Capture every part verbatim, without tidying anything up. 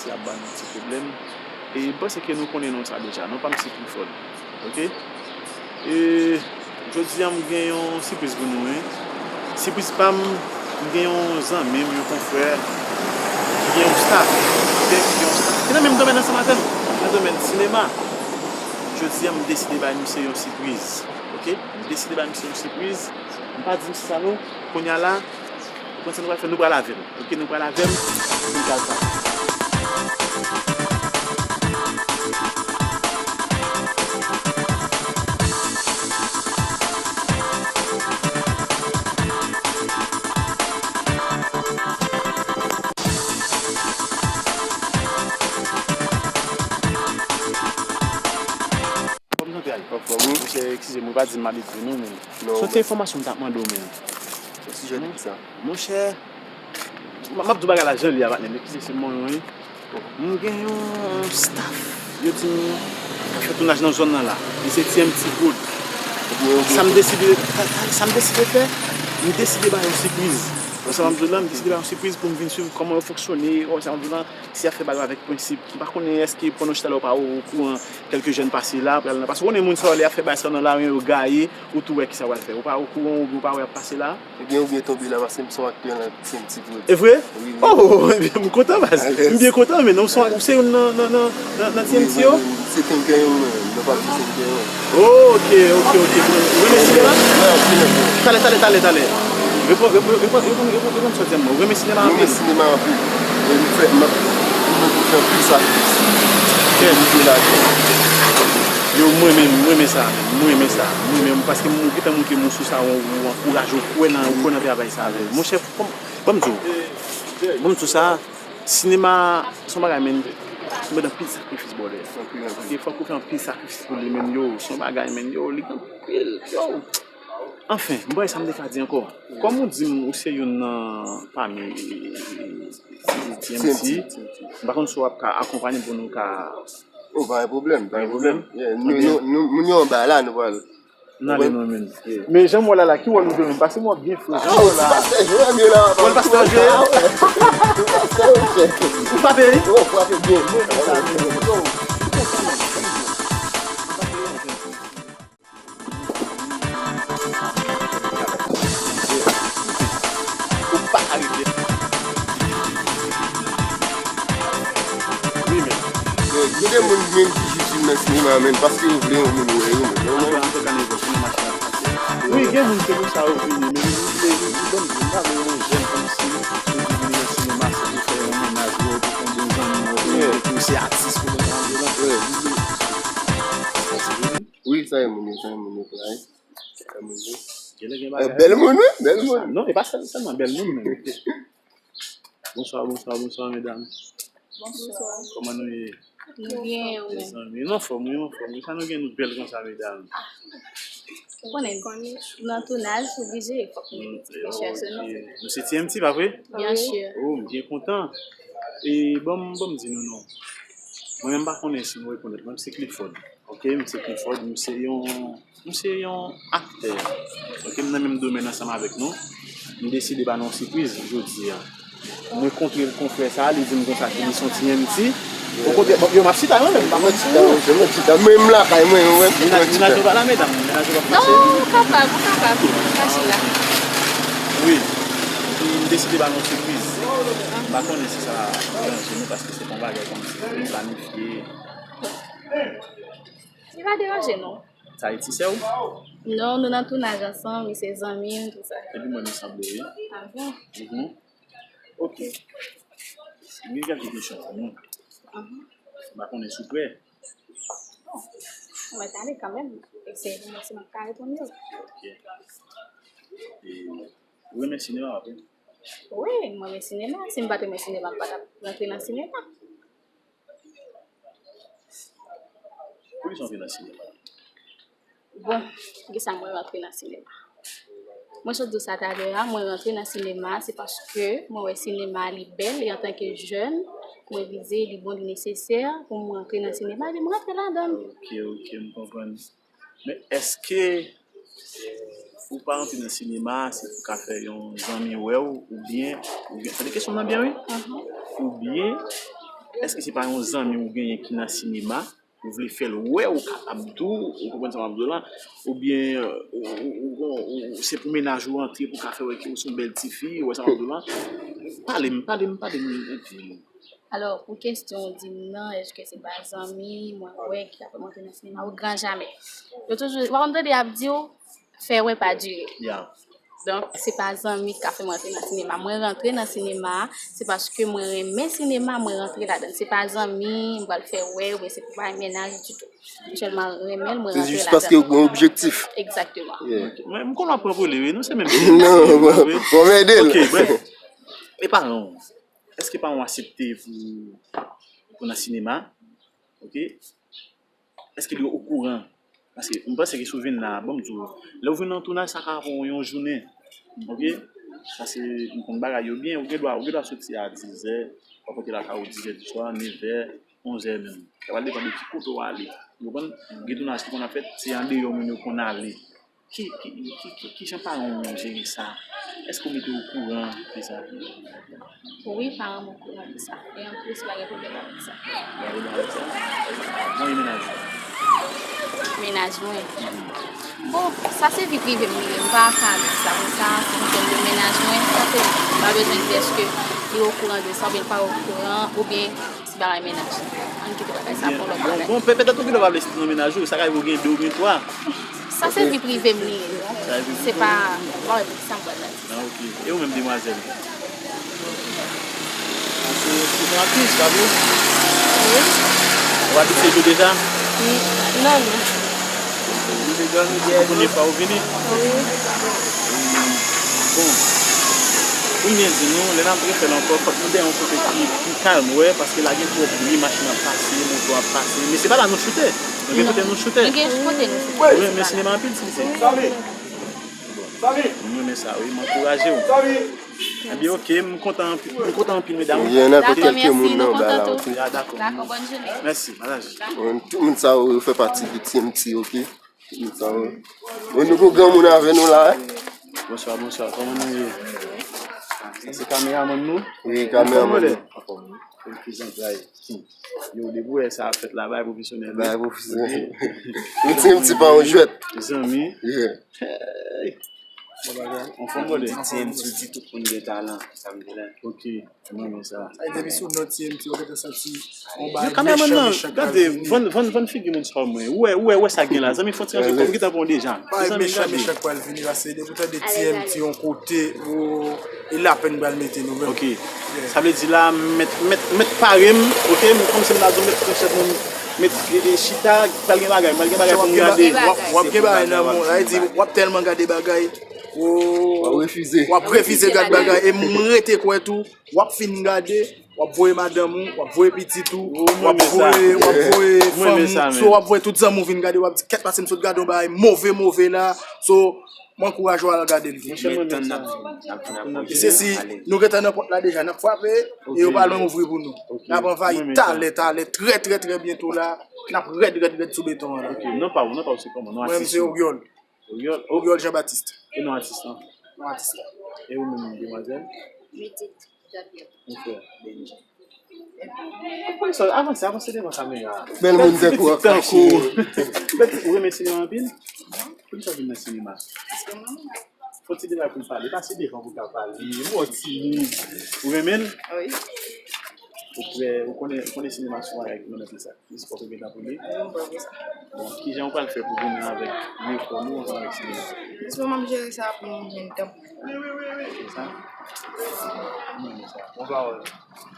Ap ba nou ti pwoblèm. E m panse ke nou konnen non sa deja. Non pa m se Clifford. Oke? E jodi a m gen yon sipriz pou nou, wi. Sipriz pa m, m gen yon zanmi m, yon konfrè, ki gen yon staff. Oke? Ki gen yon staff. Ki nan menm domèn ansanm avè m. Nan domèn sinema. Jodi a m deside bay misye yon sipriz. Oke? M deside bay misye yon sipriz. M pa di misye sa non. Kounye a la, ou konn sa nou pral fè? Nou pral avè l. Oke, nou pral avè m pou n kal sa. Kòman santi a? Anfòm, wi. Monchè, eskize m, wi, pa di m mal ekri non, men. Non, se yon ti enfòmasyon m t ap mande w, men. Sijè de ki sa? Monchè, m, m ap di w bagay la jan l ye a, patnè m, eskize se mwen, wi. M gen yon staff, yo di m, k ap fè tounaj nan zòn nan la. Li se T M T Gold. Sa m deside, sa, sa, sa m deside fè, m deside ba yo sipriz. Wè sa m ap di w la, m deside ba yo sipriz pou m vin swiv kòman yo fonksyone, wè sa m ap di w la, si y ap fè bagay avèk prensip. M pa konnen èske pandan chita la ou pa okouran, kèlke jèn pase la, pral nan, paske ou konnen moun sa yo lè y ap fè bagay sa yo nan lari an, yo gaye, ou tou wè kisa yo pral fè. Ou pa okouran oubyen ou pa wè y ap pase la. Ebyen, ou byen tonbe la, paske m se yon aktè nan T M T Gold. E vre? Wi, wi. Oh, ebyen, m kontan, baz. M byen kontan, men ou se, ou se youn nan, nan, nan, nan, nan T M T yo? Wi, wi, wi. Se Ten Kenyon, mwen. Nan pati Ten Kenyon. Oh, oke, oke, oke. Ou renmen sinema? Wi, anpil, anpil. Talè, talè, talè, talè. Reponn, reponn, reponn, reponn, reponn sa w di a mwen. Ou renmen sinema anpil? Mwen renmen sinema anpil. E m fè, m ap, m ap fè anpil sakrifis. Oke. Pou m te la. Yo, mwen menm, mwen renmen sa, men. Mwen renmen sa. Mwen renmen, paske m gentan montre m sou sa, ou, ou ankouraje, ou kwè nan, ou kwè nan travay sa, men. Monchè, ban m, ban m di w. Ban m di w sa, sinema, se yon bagay, men, ki mande anpil sakrifis, brother. Anpil, anpil. Oke, fòk ou fè anpil sakrifis pou li, men, yo, se yon bagay, men, yo, li gen anpil, yo. Anfen, m pa wè sa m te ka di ankò. Kòm ou di m, ou se youn nan pami T M T, T M T, T M T. M pa konn si w ap ka akonpanye pou nou ka. Oh, pa gen pwoblèm, pa gen pwoblèm. Yeah, nou, nou, nou, moun yo anba la, nou pral. N ale non, men. Men jan m wè la la, ki wòl ou jwe menm? Pase m wè byen fou. Jan m wè la. Wòl pastè jwe. Ou frape wi. Ou frape byen. Ou pa ka regle. Wi, men. Gen de moun menm ki jis vin nan sinema, men, paske yo vle yon moun wè yo, men. Antouka, antouka, nèg yo, konnen machin ap pase. Wi, gen moun se pou sa yo vini, men li, li, li, li, ban m di, m pa vle yon jèn fanm si, si ou vini nan sinema, se pou fè yon mennaj, ou pou fè yon bon zanmi, ou pou, ou se atis, ou pou fè yon bon zanmi. Wi, sa e moun yo, sa e moun yo, right? Sa e moun yo. Genlè gen bagay. Bèl moun, wi, bèl moun. Non, e pa sèl, sèlman bèl moun, men. Bonswa, bonswa, bonswa, medam. Bonswa. Kòman nou ye? Nou byen, e ou menm? Mezanmi, nou anfòm, wi, nou anfòm. Sa nou gen nou bèl konsa, medam? Ou konnen, nou nan tounaj, oblije, fòk nou fè chèche nou. Nou se T M T, pa vre? Byen si. Oh, m byen kontan. E ban m, ban m di nou non. Mwen menm, m pa konnen si nou rekonèt mwen, m se Clifford. Oke, m se Clifford, m se yon, m se yon aktè. Oke, m nan menm domèn ansanm avèk nou. M deside ba nou yon sipriz jodi a. M rankontre konfrè sa a, li di m konsa ke li se yon T M T. Ou kote, bon, yo, m ap chita mwen menm, m pa konn si ou. Mwen chita, mwen chita. Mwen menm lakay mwen, mwen menm chita. Mennaj ou pa la, medam, mennaj ou pa mache? Non, ou kapab, ou kapab. Mache la. Wi. M deside ba nou sipriz. M pa konnen si sa deranje nou, paske se pa yon bagay kòmsi nou te planifye. Li pa deranje nou. Sa e ti sè w? Non, nou nan tounaj ansanm, li se zanmi m, tou sa. Epi mwen, nou sanble, wi. A bon? Mhm. Oke. M gen kèlke kesyon pou nou. Mhm. M pa konnen si w prè. Bon. Mwen tande kanmenm. E se pou mwen si m ap ka reponn yo. Oke. E, ou renmen sinema, pa vre? Wi, mwen renmen sinema. Si m pa t renmen sinema, m pa t ap rantre nan sinema. Poukisa w vin nan sinema? Bon, poukisa mwen rantre nan sinema? Mwen sot di w sa talè a, mwen rantre nan sinema, se paske mwen wè sinema a li bèl, e antanke jèn, mwen vize li bon, li nesesè pou mwen rantre nan sinema, epi mwen rantre ladan l. Oke, oke, m konprann. Men èske ou pa rantre nan sinema, se pou ka fè yon zanmi wè w, oubyen, oubyen, tande kesyon m nan byen, wi? Mhm. Oubyen, Èske se pa yon zanmi ou genyen ki nan sinema? Ou vle fè l wè ou kapab tou, ou konprann sa m ap di w la? Oubyen ou, ou, ou, ou, ou se pou mennaj ou antre pou w ka fè wè ke ou se yon bèl tifi, ou wè sa m ap di w la? Pale m, pale m, pale m, epi. Alò, pou kesyon w di m nan, èske se pa zanmi mwen wè ki ka fè m antre nan sinema? Au grand jamais. Yo toujou, w ap tande y ap di w, fè wè pa dire. Donk, se pa zanmi ki ka fè m rantre nan sinema. Mwen rantre nan sinema, se paske mwen renmen sinema, mwen rantre ladan l. Se pa zanmi, m pral fè wè, oubyen se pou bay mennaj ditou. M sèlman renmen l, mwen rantre ladan l. Se jis paske w gen yon objektif. Egzakteman. Mwen, m konn w ap pran pwole, wi, nou se menm. Non, bon, bon, m ede l. Ok, bref. E paran w, èske paran w aksepte pou, pou nan sinema? Ok? Èske li okouran? Paske m panse ke si w vin la, bon, m di w, lè w vin nan tounaj, sa ka pran w yon jounen. Ok? Paske m konn bagay yo byen, ou gen dwa, ou gen dwa soti a dizè, w ap rantre lakay ou dizè diswa, nevè, onzè menm. Sa pral depann de ki kote w ale. Ou konprann? Gen tounaj ki konn ap fèt, se andeyò moun yo konn ale. Ki, ki, ki, ki, ki jan paran w jere sa? Èske w mete yo okouran de sa? Wi, paran m okouran de sa. E anplis, pa gen pwoblèm avèk sa. Pa gen pwoblèm avèk sa? Jan w ye mennaj ou? Mennaj mwen? Bon, sa se vi prive m li ye. M pa ka di sa konsa. An sa ki konsène mennaj mwen, sa se, m pa bezwen di èske li okouran de sa oubyen l pa okouran, oubyen se bagay mennaj. Ann kite bagay sa pou lòt bagay. Bon, bon, petèt ou gen dwa pa vle site non mennaj ou, sa ka rive ou gen de oubyen twa. Sa se vi prive m li ye. Se pa, m pa wè sa m pral la di. Ah, ok. E ou menm, demwazèl? Ou se, ou se yon aktris, pa vre? Wi. Ou abitye jwe deja? Non, non. Se premye fwa ou vini? Wi. Bon. Pou m byen di nou, lè n ap refè l ankò, fòk nou dèyè yon kote ki pi kalm, ou wè, paske la gen twòp bri, machin ap pase, moto ap pase. Men se pa la nou choute. Nou gen kote nou choute. Nou gen kote nou choute. Ou renmen sinema anpil, Silise? Bon. M renmen sa, wi. M ankouraje w. Ebyen, ok, m kontan anpil, m kontan anpil, medam. Gen nan kèk moun nan ba la, ok? Dakò, bòn jounen. Mèsi, mèsi. Tout moun sa yo fè pati de T M T, ok? Tout moun sa yo. Bon, nou gon granmoun avè nou la, wi. Bonswa, bonswa. Kòman nou ye? Sa se kameramann nou? Wi, kameramann nou. Anfòm, anfòm. Anfòm, kizantray. Yo, depi w wè sa ap fèt la, bagay pwofesyonèl, wi. Bagay pwofesyonèl. Yon T M T pa yon jwèt. Zanmi. Yeah. Hey. Bon bagay. Anfòm, brother. T M T di tout moun gen talan, sa m di la. Ok, m renmen sa. Ay, depi sou non T M T, ou gentan santi yon bagay mechan, mechan k pral vini. Yo, kameramann nan, gade, vann, vann, vann figi moun sa w mwen. Ou wè, ou wè, ou wè sa gen la, zanmi, fè yon ti ranje kò, m gentan pran w deja. Bagay mechan, mechan k pral vini, paske depi w tande T M T yon kote, ou E lapenn pral mete nou menm. Ok. Sa vle di la, m mèt, m mèt, m mèt pare m, ok, m kòmsi m ta di w, m mèt pran chèz mwen, m mèt, e, e, chita, pral gen bagay, pral gen bagay pou m gade. W ap, w ap gen bagay nan men w, sa vle di, w ap tèlman gade bagay, w, w ap refize. W ap refize gad bagay, e m rete kwè tou, w ap fin gade, w ap voye madanm ou, w ap voye pitit ou, w ap voye, w ap voye fanmi w, so w ap voye tout zanmi w vin gade, w ap di, kèt pase m sot gade yon bagay move, move la, so, M ankouraje w al gade l tou. Monchè, mwen menm sa. E se si nou gentan nan pòt la deja, n ap frape, e yo pa lwen ouvri pou nou. N ap anvayi talè, talè, trè, trè, trè byento la. N ap rèd, rèd, rèd sou beton an la. Ok, non pa w, non pa w se kòman? Non atis ou? Mwen menm se Oriol. Oriol, oh. Oriol Jean Baptiste. E non atis lan? Non atis la. E ou menm, demwazèl? Judith. Mon frè Benji. Avanse, avanse devan kamera a. Bèl moun tankou w ap fache. Bèl ti, ou renmen sinema anpil? Poukisa w vin nan sinema? Fò ti devan pou n pale. Pase devan pou n ka pale. Mwen timid. Ou renmen l? Wi. Ou prè, ou konnen, ou konnen sinema se yon bagay ki mande anpil sa. Jis fòk ou gentan pou li. Bon, kijan ou pral fè pou goumen avèk lekòl ou ansanm avèk sinema? Jis mwen m ap jere sa pou m jwenn tan pou mwen. Se sa? Bon pawòl.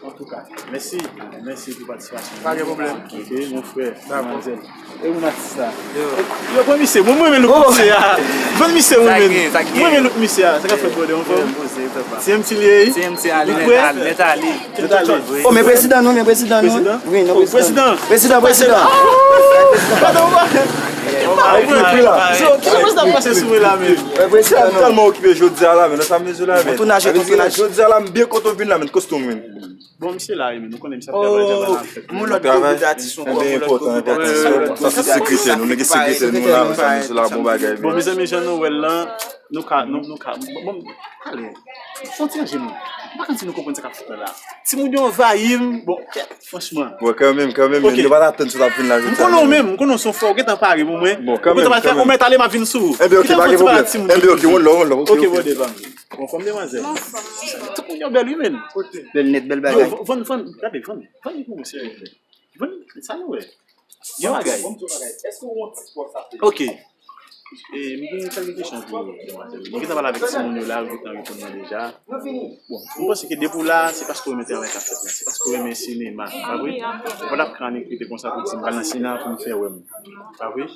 Antouka, mèsi. Mèsi pou patisipasyon. Pa gen pwoblèm. Ok, mon frè, manmzèl. E moun atis la? Yo, pran misye. Mwen, mwen renmen look misye a. Pran misye, mwen renmen. Mwen renmen look misye a. Sa k ap fèt, brother, anfòm? T M T li ye wi. T M T ale, nèt ale, nèt ale. Oh, men prezidan nou, men prezidan nou. Wi, non, prezidan. Prezidan, prezidan. Prezidan, prezidan. Ki prezidan pase sou mwen la menm? Prezidan nou. Tèlman okipe jodi a la menm, nan sa mezi la menm. Jodi a la m byen kontan vin la menm, kostim menm. Bon, misye la wi, men nou konnen misye ap travay, travay la fèt. Yon lòt gwo bout atis ankò, yon lòt gwo bout atis. Sa se sekretè nou, nèg sekretè nou la, sa misye la bon bagay. Bon, mezanmi, jan nou wè l lan, Nou ka, nou, nou ka, bon, bon, ale, fè yon ti ranje nou. M pa konn si nou konprann sa k ap fèt la. Timoun yo anvayi m, bon, kèt, franchman. Bon, kanmenm, kanmenm, men nou pa t atann sa w t ap vin la jodi a. M konnen w menm, m konnen w se yon fò, ou gentan pare pou mwen. Bon, kanmenm, kanmenm. Ou mèt ale, m ap vin sou ou. Enben, oke, pa gen pwoblèm. Enben, oke, one love, one love, oke, oke. Bon, dèvan. Bon, fanm demwazèl. Tout moun yo bèl, wi, menn. Bèl nèt, bèl bagay. Yo, vann, vann, gade, vann, vann pou mwen, silvouplè. Vann, sa nou wè. Yon bagay. Ok. E, m gen kèk kesyon pou ou, demwazèl. Mwen gentan pale avèk timoun yo la, yo gentan reponn mwen deja. Bon, m panse ke depi w la, se paske w renmen travay k ap fèt la. Se paske w renmen sinema, pa vre? Ou pa t ap ka annik rete konsa pou di m pral nan sinema pou m fè wè m. Pa vre?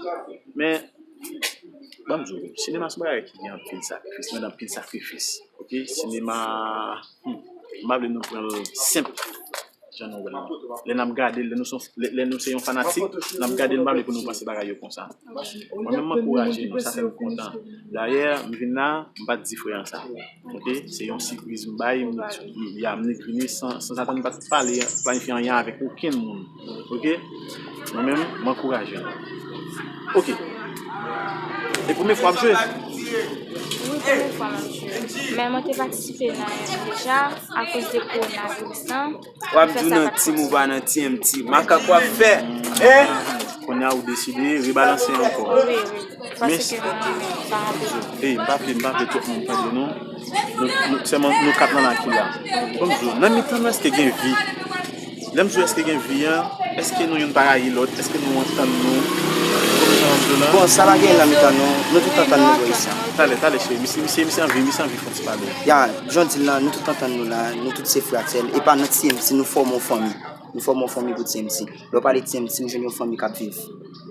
Men, ban m di w, sinema se yon bagay ki gen anpil sakrifis, mwen anpil sakrifis. Ok? Sinema, hmm, m pa vle nou pran l senp. Jan nou wè l. Lè n ap gade l, lè nou se, lè, lè nou se yon fanatik, n ap gade l, m pa vle pou nou panse bagay yo konsa. Mwen menm, m ankouraje nou, sa fè m kontan. Dayè, m vin la, m pa t di frè an sa. Ok? Se yon sipriz m bay, m, m, ya, m nik vini san, san zatann, m pa t pale, planifye anyen avèk okenn moun. Ok? Mwen menm, m ankouraje nou. Ok. E premye fwa w ap jwe? Wi, premye fwa m ap jwe. Men mwen te patisipe nan youn deja, akoz de kowonaviris lan. W ap di w nan T M T, ou pa nan T M T. Makak w ap fè. Eh! Kounye a ou deside rebalanse ankò. Wi, wi. Paske mwen renmen sa anpil. Ey, m pa vle, m pa vle twòp moun tande nou. Nou, nou, sèlman nou kat nan laki la. Ban m di w, nan mitan nou èske gen vi? Lè m di w èske gen vi an, èske nou youn pa rayi lòt? Èske nou antann nou? Ou konprann sa m ap di w la? Bon, sa pa gen nan mitan nou, nou tout antann nou bò isit. Talè, talè, cheri. Misye, misye, misye anvi, misye anvi fè yon ti pale. Ya, jan w di l lan, nou tout antann nou la, nou tout se fratèl. E pa nan T M T, nou fòme yon fanmi. Nou fòme yon fanmi pou T M T. Lè w pale T M T, m jwenn yon fanmi k ap viv.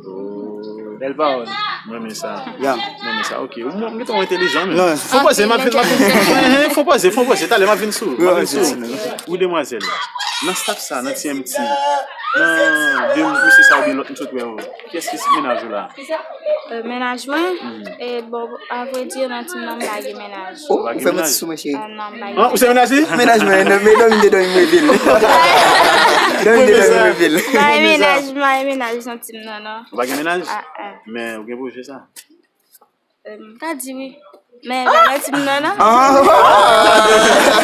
Oh, bèl pawòl. M renmen sa. Ya. M renmen sa, ok. Ou, m gentan entelijan, men. Non. Fè w poze, m ap vin, m ap vin. Fè w poze, fè w poze. Talè, m ap vin sou ou. M ap vin sou ou. Wi, demwazèl. Nan staff sa, nan T M T, nan de mesye sa oubyen lòt m sot wè yo, kiyès ki mennaj ou la? Euh, mennaj mwen? E, bon, avrèdi, nan tim nan, m pa gen mennaj. Oh, ou fè manti sou mwen, cheri. Ah, non, m pa gen. An, ou se mennaj li? Mennaj mwen, non, men dòmi m te dòmi m reve l. Dòmi m te dòmi m reve l. M pa gen mennaj, m pa gen mennaj nan tim nan, non. Ou pa gen mennaj? Ah, ah. Men ou gen pwojè sa? Euh, m ka di wi. Men, pa nan tim nan, non. Ah!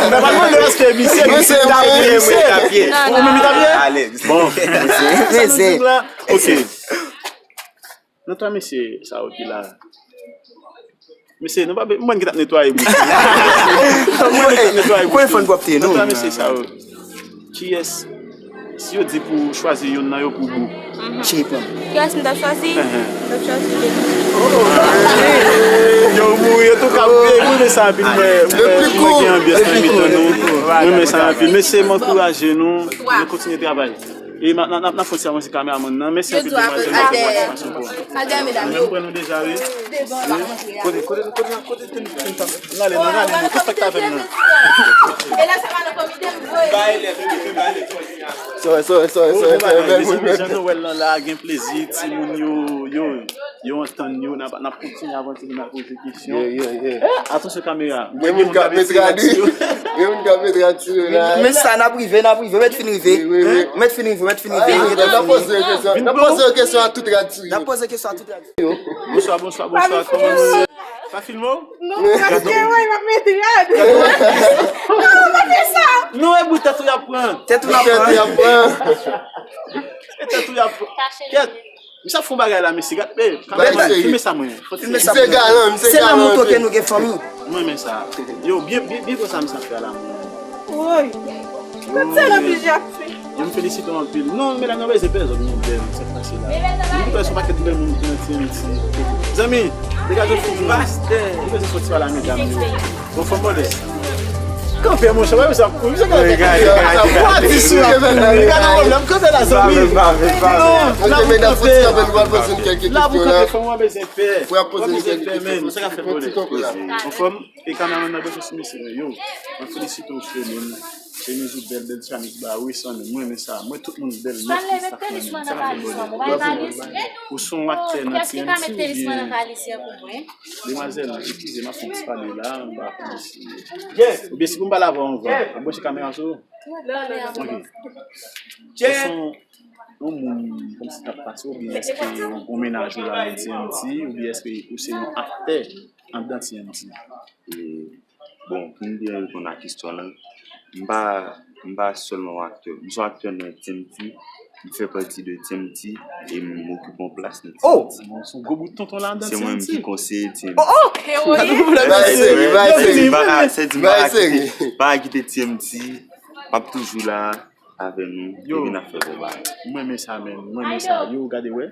Mwen pa mande paske misye, misye tapye, misye tapye. Non, non. Ou menm tapye? Alèz. Bon. Sa nou di la? Ok. Nan twa mesye sa yo ki la. Mesye, nou pa be-, mwen ki t ap netwaye bouch. Mwen ki t ap netwaye bouch. Pwen fann pwòpte, non. Nan twa mesye sa yo, kiyès, si yo di pou chwazi youn nan yo pou bou? Cheri pran. Kiyès m t ap chwazi? M t ap chwazi Denis. Yo mouri, yo tou ka mouri. Mwen renmen sa anpil, mwen, mwen, mwen gen anbyans nan mitan nou. Mwen renmen sa anpil. Mesye, m ankouraje nou. Nou kontinye travay. E n ap, n ap, n ap fè yon ti avanse kameramann nan. Mèsi anpil, demwazèl, mèsi pou patisipasyon pou ou. Nou menm pran nou deja, wi. Kote, kote, kote, kote, kote, kote, n ale, n ale, nou, respèkte avè m nan. Sorry, sorry, sorry, sorry, sorry, sorry. Jan nou wè l lan la, gen plezi, timoun yo, yo, yo antann yo, n ap, n ap kontinye avanse, n ap poze kesyon. Yeah, yeah, yeah. Atansyon kamera. Gen moun k ap met rad, wi. Gen moun k ap met rad sou yo la. Men sa, n ap rive, n ap rive, mèt fin rive. Wi, wi, wi. Mèt fin rive, mèt fin rive. N ap poze yo kesyon, n ap poze yo kesyon a tout rad sou yo. N ap poze kesyon a tout rad. Bonswa, bonswa, bonswa. Kòman nou ye? Pa filme w? Non, paske, wi, m ap met rad. Non, pa fè sa. Non, e bout tèt ou y ap pran. Tèt ou y ap pran. E tèt ou y ap pran. Kèt. Misye ap fè yon bagay la, mesye. Gad, e, kameramann, filme sa mwen. Filme sa mwen. Misye galan, misye galan. Se nan mouton ke nou gen fanmi. Mwen renmen sa. Yo, byen, byen, byen konsa misye ap fè la, mwen. Woy. Tout sa nan pil ap fè. Yo, m felisite w anpil. Non, medam, nou bezwen pèsòn, nou bèl, se pase la. Nou bezwen yon pakèt bèl moun ki nan T M T. Zanmi, degaje w fouti. Nou bezwen fouti pale a medam yo. Bon, fò m mande. Kanpe, monchè, wè, sa, misye kanpe. Gade, gade, gade. Gade yon pwoblèm, kanpe la, zanmi. Non, la pou kanpe. La pou kanpe, fò mwen bezwen pè. Mwen bezwen pè, men, sa ka fè pwoblèm. Anfòm, e kameramann nan, bezwen sou mesye, yo. Mwen felisite w, frè, men. Chemiz ou bèl, bèl chemiz ba, wi, san men. Mwen renmen sa. Mwen, tout moun bèl, nèt, sa fè mwen. Sa ka fè pwoblèm. Bravo. Ou se yon aktè nan T M T oubyen? Demwazèl, eskize m, ap fè yon ti pale la, m pa konn si. Oubyen si pou m pale avè w anvan, anbranche kamera sou ou. Ok. Èske w se yon, yon moun kòmsi k ap pase, oubyen èske w gon mennaj ou la nan T M T, oubyen èske ou se yon aktè? anndan T M T? E, bon, pou m byen reponn a kesyon lan, m pa, m pa sèlman yon aktè. M se yon aktè nan T M T, m fè pati de T M T e m okipe yon plas nan T M T. Oh! Se yon gwo bout tonton la anndan T M T. Se mwen menm ki konseye T M T. Oh, oh! Bagay seri, bagay seri. M pa ka, sèdi m pa ka kite, pa ka kite T M T. M ap toujou la avè nou, epi n ap fè bon bagay. Mwen renmen sa, menm. Mwen renmen sa. Yo, gade, wè.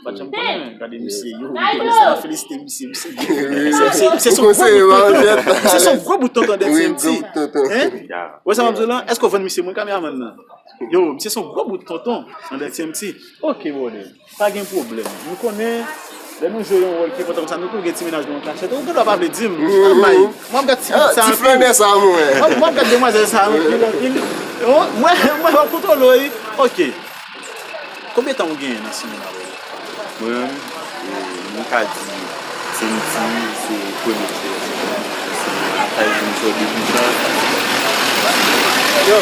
Ou pa t janm konnen, gade misye, yo, m konnen sa, felisite misye, misye gen, misye, misye, misye se yon gwo bout tonton, misye se yon gwo bout tonton dèyè T M T. Hein? Wè sa m ap di w la? Èske w vann misye mwen, kameramann nan? Yo, misye se yon gwo bout tonton anndan T M T. Ok, brother, pa gen pwoblèm. Nou konnen, lè nou jwe yon wòl ki enpòtan konsa, nou tou gen ti mennaj nou an kachèt. Ou gen dwa pa vle di m, m ap gad ti bout sa anpil. Mwen, mwen ap gad demwazèl sa anpil, anpil. Mwen, mwen, mwen kontwole w, wi. Ok. Konbyen tan ou genyen nan sinema, brother? Mwen menm, e, mwen ka di T M T se premye eksperyans mwen nan sinema. Sa vle di m sot depi tan. Yo!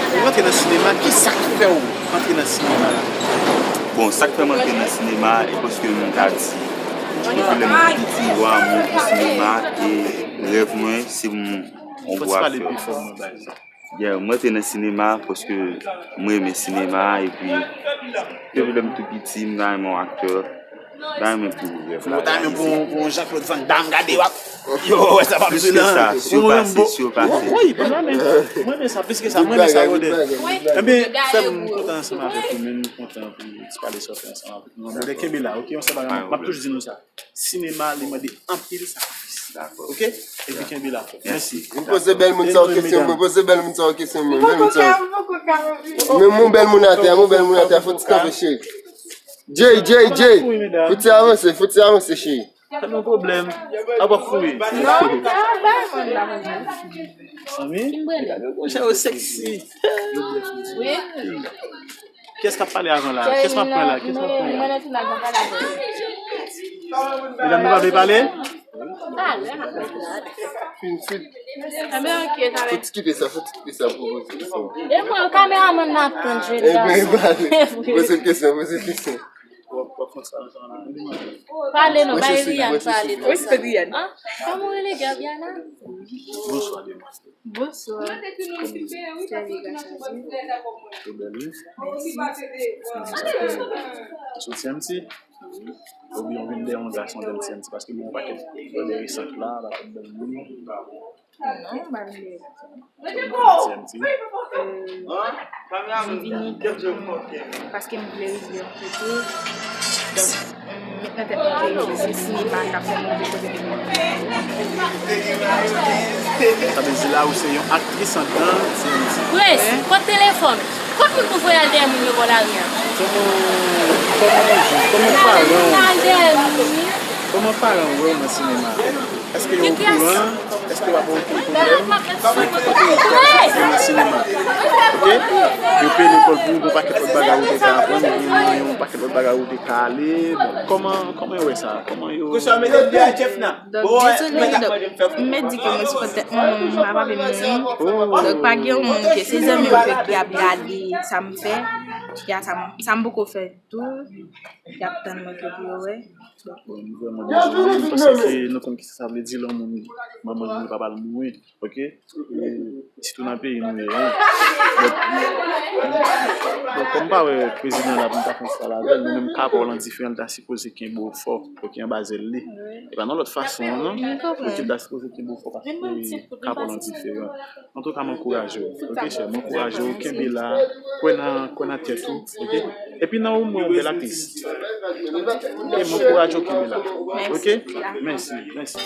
Ou rantre nan sinema, ki sa k fè w antre nan sinema la? Bon, sa k fè m antre nan sinema, e paske m ka di, depi lè m pi piti, m gen amou pou sinema, e rèv mwen, se pou m yon bon aktè. Fò ti pale pi fò, mwen, baz. Yeah, mwen te nan sinema paske mwen renmen sinema, epi depi lè m tou piti, m ta renmen yon aktè, m ta renmen pou rèv la reyalize. Ou ta renmen pou, pou yon Jean-Claude Van Damme, gade w ap, yo, wè sa p ap jwe nan, yon Rambo. Plis ke sa, sipase, sipase. Wi, mwen renmen, mwen renmen sa, plis ke sa, mwen renmen sa, brother. Ebyen, frè m, m kontan ansanm avèk ou, men m kontan pou ti pale sa w fè ansanm avèk nou. Brother, kenbe la, ok? Yon sèl bagay, m ap toujou di nou sa. Sinema, li mande anpil sakrifis. Dakò. Ok? Epi kenbe la, frè. Mèsi. Mèsi. Mwen poze bèl moun sa yo kesyon, mwen poze bèl moun sa yo kesyon, mwen, bèl moun sa yo. Mwen, mwen bèl moun atè, mwen bèl moun atè, fò ti kanpe, cheri. Jay, Jay, Jay, fò ti avanse, fò ti avanse, cheri. Pa gen pwoblèm. Apa kouri. Non, sa va, bèl moun la. Zanmi, gade yon jan yo sexy. Wi. Kiyès k ap pale avan la? Kiyès m ap pran la? Kiyès m ap pran la? Mwen nan tounaj, mwen pale avè w. Medam, nou pa vle pale? Talè, m ap pale. Fin, fin. Fò ti kite sa, fò ti kite sa pou poze kesyon. E mwen, kameramann nan ap tann jodi a. Ebyen, pale. Poze l kesyon, poze l kesyon. Pale non, bay Rian pale. Wi, se Rian. Kòman w rele, Gabiana? Bonswa, demwazèl. Bonswa. Kòman w ye? Trè byen, gras a Dye. Trè byen, wi. Mèsi. Sou T M T? Oubyen w vin dèyè yon gason dèyè T M T? Paske gen yon pakèt bèl resan la, pakèt bèl moun. Non, m pa vin dèyè gason. T M T? Euh, m vini paske m vle rive yon kote. Donk, m met nan tèt mwen ke se sinema k ap fè m rive kote ke m ye. Sa vle di la ou se yon aktris anndan T M T. Prince, kot telefòn? Kot moun pou voye al dèyè moun yo bò lari a? Kòman, kòman, kòman paran w, kòman paran w wè w nan sinema? Èske yo okouran? Èske yo ap ba w okenn pwoblèm? Yo nan sinema. Ok? Yo peye lekòl pou ou, gon pakèt lòt bagay ou te ka aprann, oubyen yon pakèt lòt bagay ou te ka ale. Bon, kòman, kòman yo wè sa? Kòman yo... Donk, dezole, donk, m mèt di ke mwen sou kont tèt mwen, m pa pale moun. Donk, pa gen yon moun ke se zanmi m ke ki ap gade sa m fè, ki a sa m, sa m poko fè tou, y ap tann mwen ke pou yo wè. Bon, nou vrèman dezole, m panse ke nou konn kisa sa vle di lè yon moun, manman l mouri, papa l mouri, ok? E sitou nan peyi nou ye, hein. Bon, bon, kòm m pa wè prezidan la pou m ta fè yon ti pale avè l, nou menm kapòl an diferan, li ta sipoze kenbe w fò, ok, anba zèl li. E pa nan lòt fason an, non. Ok, li ta sipoze kenbe w fò paske kapòl an diferan. Antouka, m ankouraje w. Ok, chè, m ankouraje w. Kenbe la. Kwè nan, kwè nan tèt ou. Ok? Epi nan ou, m wè yon bèl aktris. Ok, m ankouraje w, kenbe la. Ok? Mèsi, mèsi.